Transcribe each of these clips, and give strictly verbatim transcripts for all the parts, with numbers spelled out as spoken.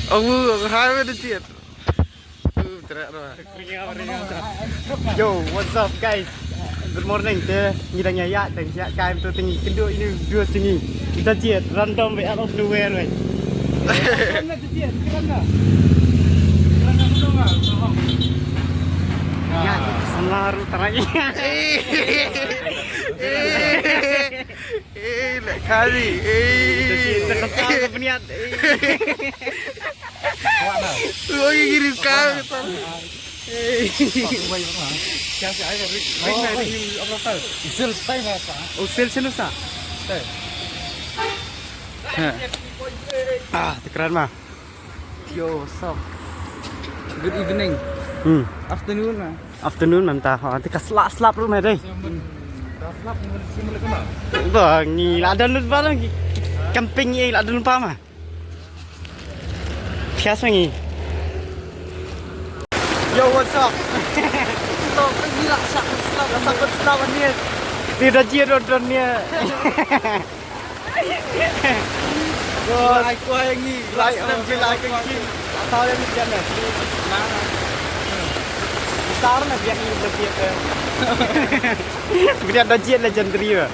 Awu, hai wa da tiet. Uh, terak tu. Yo, what's up guys? Good morning te. Ngi dang ïa ïa dang ïa kai tu, te ngi kynduh ïa ine u dua sngi. Da jied random wei, out of nowhere wei. Ïa, kita samla ruh tarai. Eh, eh, eh, leh kali. Eh. Kita kasar ka bniat. Eh. Oi, gini kau. Eh. Usil stai ma sa. Oh, usil sino sa? Stai. Ha. Ah, te kren ma. Yo, what's up? Good evening. Hmm. Afternoon ma. Afternoon mynta. Ha, te ka slap slap ruh ma dei. Hmm. Ka slap ni, ni, ni, ni. Ba ngi la don lut ba ngi. Camping ngi la don pa ma. Thias ma ngi. Yo, what's up? Stop, ngi la shah slap, la shah slap ni. Ni da jied don don ni. Bos, ai kuai ngi, lai, oh, lai, oh, ngi lai kong kin. Asal yang ni jangan. Nah. Besar na biar ini lebih ke. Bniat da jied legendary ba.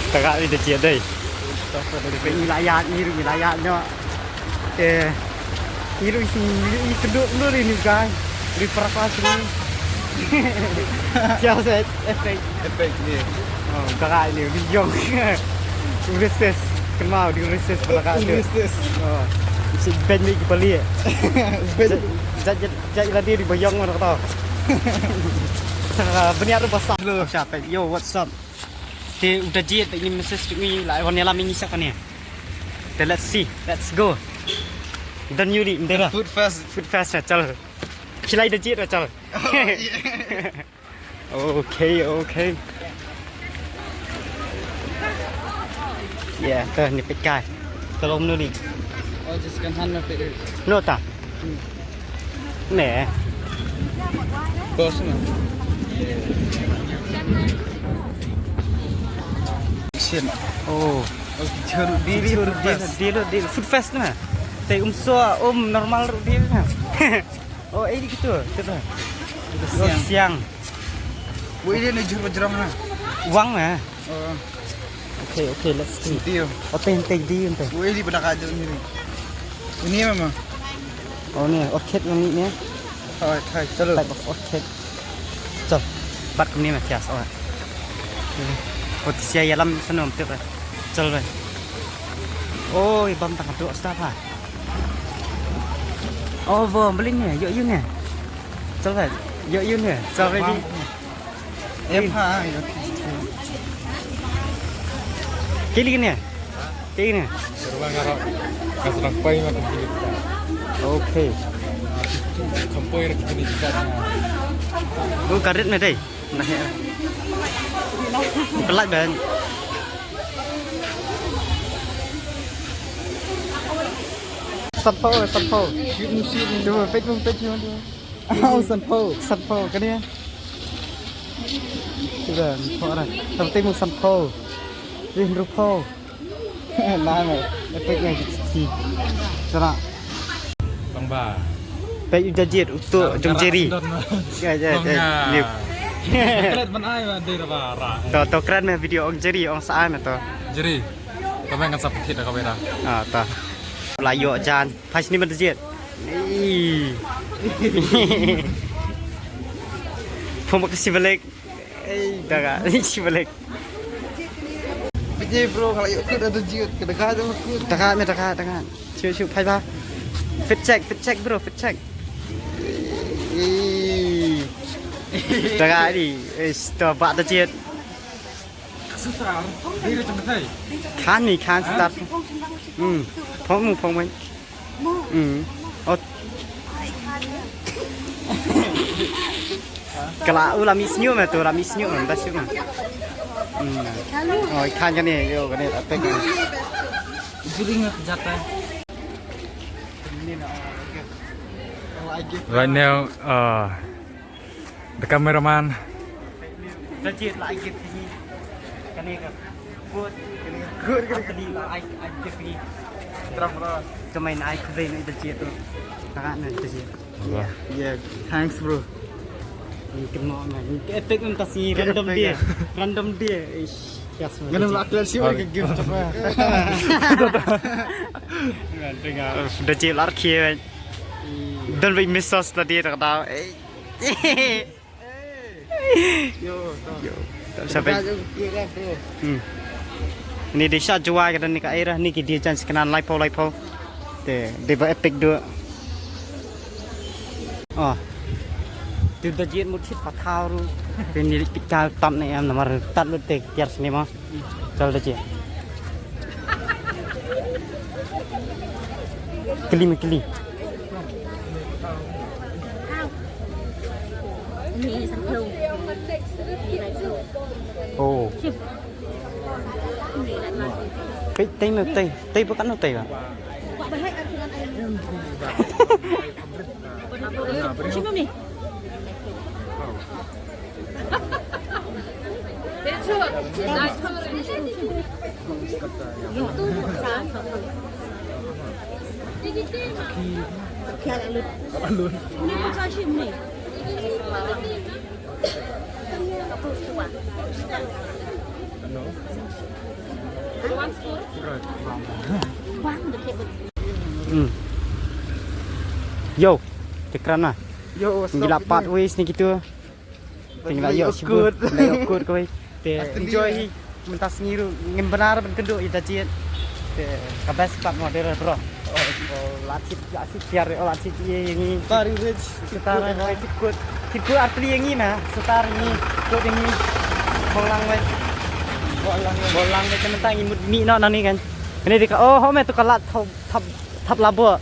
Tagak ni da jied dei. Ngi la ïaid, ngi ruh ngi la ïaid noh. Eh, ngi ruh ngi, ngi kynduh kynduh ri ni guy. Ri para klas ni. Just effect. Effect ni. Oh, tagak ni, ri ïong. Resist. Kynmaw, di resist pala ka. Resist. Oh. Si ben ni ki pali. Ben. Jat, jat, jat lade di bayong mana kata. Sa bniat ruh basah. Hello. Siapa? Yo, what's up? Te u da jied, te ngi message tu ngi la wan ïalam ngi sa kane. Te let's see, let's go. Dan yuri, mdera. Food fest. Food fest, chal. Khilai da jied, chal. Oh, yeah. Okay, okay. Yeah, te ni peit kai. Te long nu ni. Oh, just kan han na peit. No ta. Hmm. Ne. Bos na. Shin. Oh. Oh, di, di, di, di, di, food fest na. Te um so, um normal ruh di na. Oh, eh, di gitu. Kita. Siang. Oh, siang. Wei, dia ni jujur berjerang na. Wang na. Oh. Okay, okay, let's see. Deal. Oh, teng, teng, di, teng. Wei, di pada kaja ni. Ini memang. Oh, ni orchid yang ni, ni. Hai, hai, chalo. Type of orchid. Chal. Bat kumni ma thias, oh. Oh, sia ïalam sanom tip. Chal, bai. Oh, i bam tang tu, stop ha. Oh, vo, beli ni, yo, yo ni. Chal, bai. Yo, yo ni. Chal, bai. Em ha, yo. Kili ni. Kili ni. Seruan ngaro. Ka sdang poi ma ka kili. Okay. Ka poi ra kili ka. Go karit me dei. Nah, ya. Pelat ban. Sanphew, sanphew. Cuba peit, peit, peit. Oh, sanphew. Sanphew, kane. Cuba, phew ra. Tapi mu sanphew. Ri hynriewphew. Nai mo, epek ngai ki. Sara. Bang ba. Peit u da jied, u to jong Jerry. Ya, ya, ya. Klet ban ai ma dei ra ba ra. To, to kren me video ong Jerry, ong sa ai me to. Jerry. Ka meng kan sa pynthit da ka wei da. Ah, to. La ïoh jan. Phai sini ban da jied. Ih. Phom ka si balek. Ei, daga, ni shi balek. Biji bro, kalau yuk kut ada jiut, ke daga ada kut. Daga, me daga, daga. Shu, shu, phai ba. Fit check, fit check bro, fit check. Ei. Daga ni, eh, stop ba da jiut. Kan ni, kan start. Hmm, phong mu, phong mu. Hmm. Oh. Kala u la mih sniuh ma tu, la mih sniuh ma, ta sniuh ma. Hmm. Oh, i khan kane, yo, kane, ta pek. Jiring na jata. Right now, uh, the cameraman Dajit la ai gift hi. Kane ka good. Kane ka good, kane ka good. Dajit la ai, ai gift hi. Tram bro. Jomai na ai khublei na Dajit tu. Tanga na Dajit. Wah. Yeah, thanks bro. Ni kena man. Epic man tasi random day. Random day. Ish. Yes man. Ngana la clear si ka gift apa. Dajit la khie. Don bai miss us la dia tak tahu. Yo, yo. Sampai. Hmm. Ni dei sha jua ka dan ni ka era ni ki dia jan sekenan lai pau lai pau. Te dei ba epic do. Oh. Tu Dajit mut thit pathaw ru. Te ni pika tam ne em namar tat lut te tiar sini ma. Chal Dajit. Kli me kli. Oh. Peit tei me tei, tei ba kan tei ba. Hmm. Yo, te kren na. Yo, what's up? Ngi la pat wei sni kitu. Te ngi la ïoh shibun. Ngi la ïoh kut kawei. Te enjoy hi. Mynta sngi ruh ngim bynnar ban kynduh ïa Dajit. Te ka best part mo dei re bro. Oh, oh, la chit, la chit tiar, oh, la chit ïa ngi. Tari rich. Sutar ïa ngi, chit kut. Chit kut artylli ïa ngi na. Sutar ïa ngi. Kut ïa ngi. Bol lang wei. Bol lang wei. Bol lang wei te mynta ngi mut mih noh nangne kan. Kane dei ka, oh, ho me tu ka lad thap, thap, thap labo.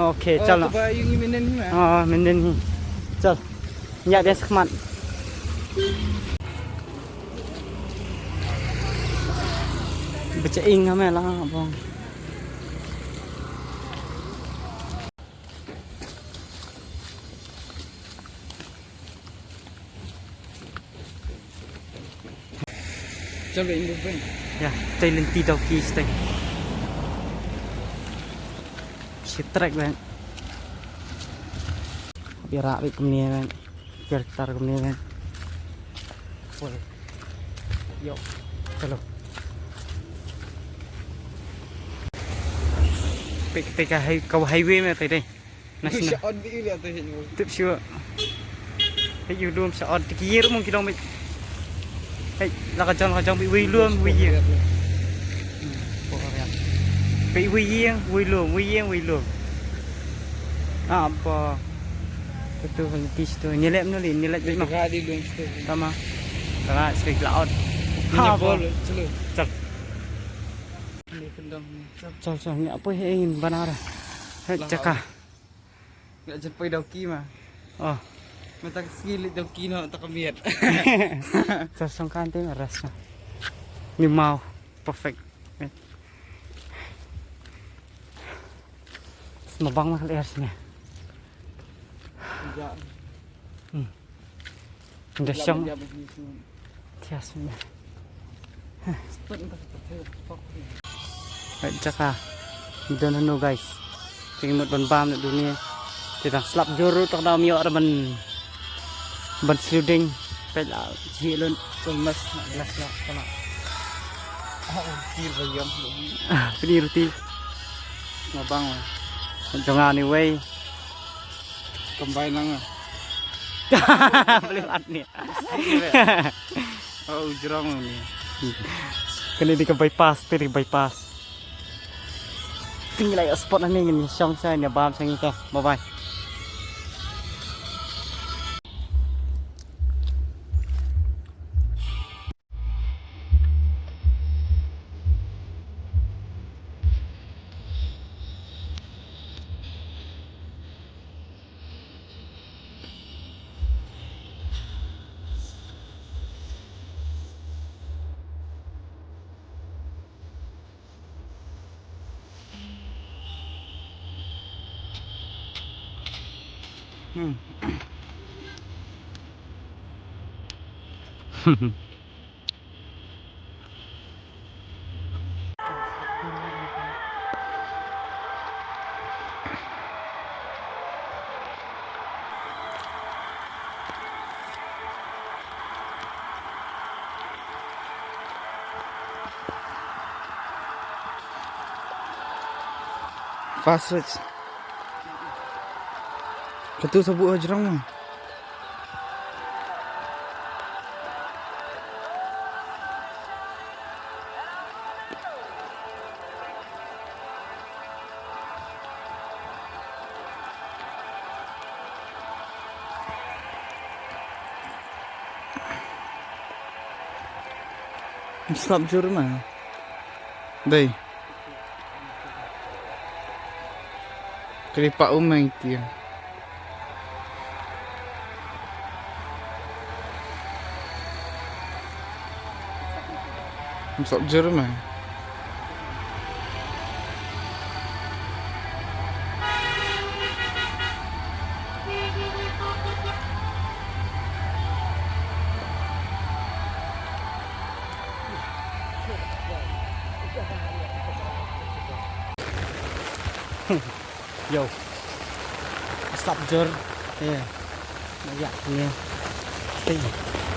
Okay, chal noh. Oh, tu ba ïa ngi menen hi na. Oh, menen hi. Chal. Ïa biasa khmat. Bacha ing hame la bong. Chal ba ing bong. Ya, tai lenti dau ki stai. Shi trek bang. Bira bi kumne bang. Jar tar kumne bang. Oi. Yo. Chalo. Pek pek ka hai ka highway me tai dai. National. Sha on bi area tai highway. Tip shu. Hei yu dum sha on tiki year mung kilong mit. Hei la ka jong la ka jong bi wei lum wei year. Pe wei ïing, wei lum, wei ïing, wei lum. Ah, apa? Tutu hal tis tu. Ni lep nu li, ni lep ma. Ka di lum tu. Tama. Ka sik laut. Ha, bol, chalo. Chak. Ni kendang ni. Chal, chal, ni apa he in banar. He chaka. Ngi la jan poi dawki ma. Oh. Mynta ka sngi leit dawki noh mynta ka miet. Sa song kan te ras na. Ni mau perfect. Sma bang ma ka leh sini. Hmm. Nda shong. Thias me. Right, jaka. Ngi don hano guys. Te ngi mut ban bam na dunia. Te dang slap jur ruh tak dam ïoh ra ban ban sliding. Peit la jhi lun. Tun mas na glass na kana. Ah, kir ba yong. Ah, pini ruti. Ngabang. Jong ani wei. Combine lang ah. Boleh at ni. Oh, ujrong ni. Kane dei ka bypass, te dei ka bypass. Te ngi la ïoh spot hangne, ngin shong sha, ngin bam sha ngi to. Bye bye. Hmm. Fast switch. Katu sabu hajrong. Slap jur ma. Dei. Kali pa umang tiang. Slap jur ma. Yo. Slap jur. Yeah. Yeah. Yeah. Hey.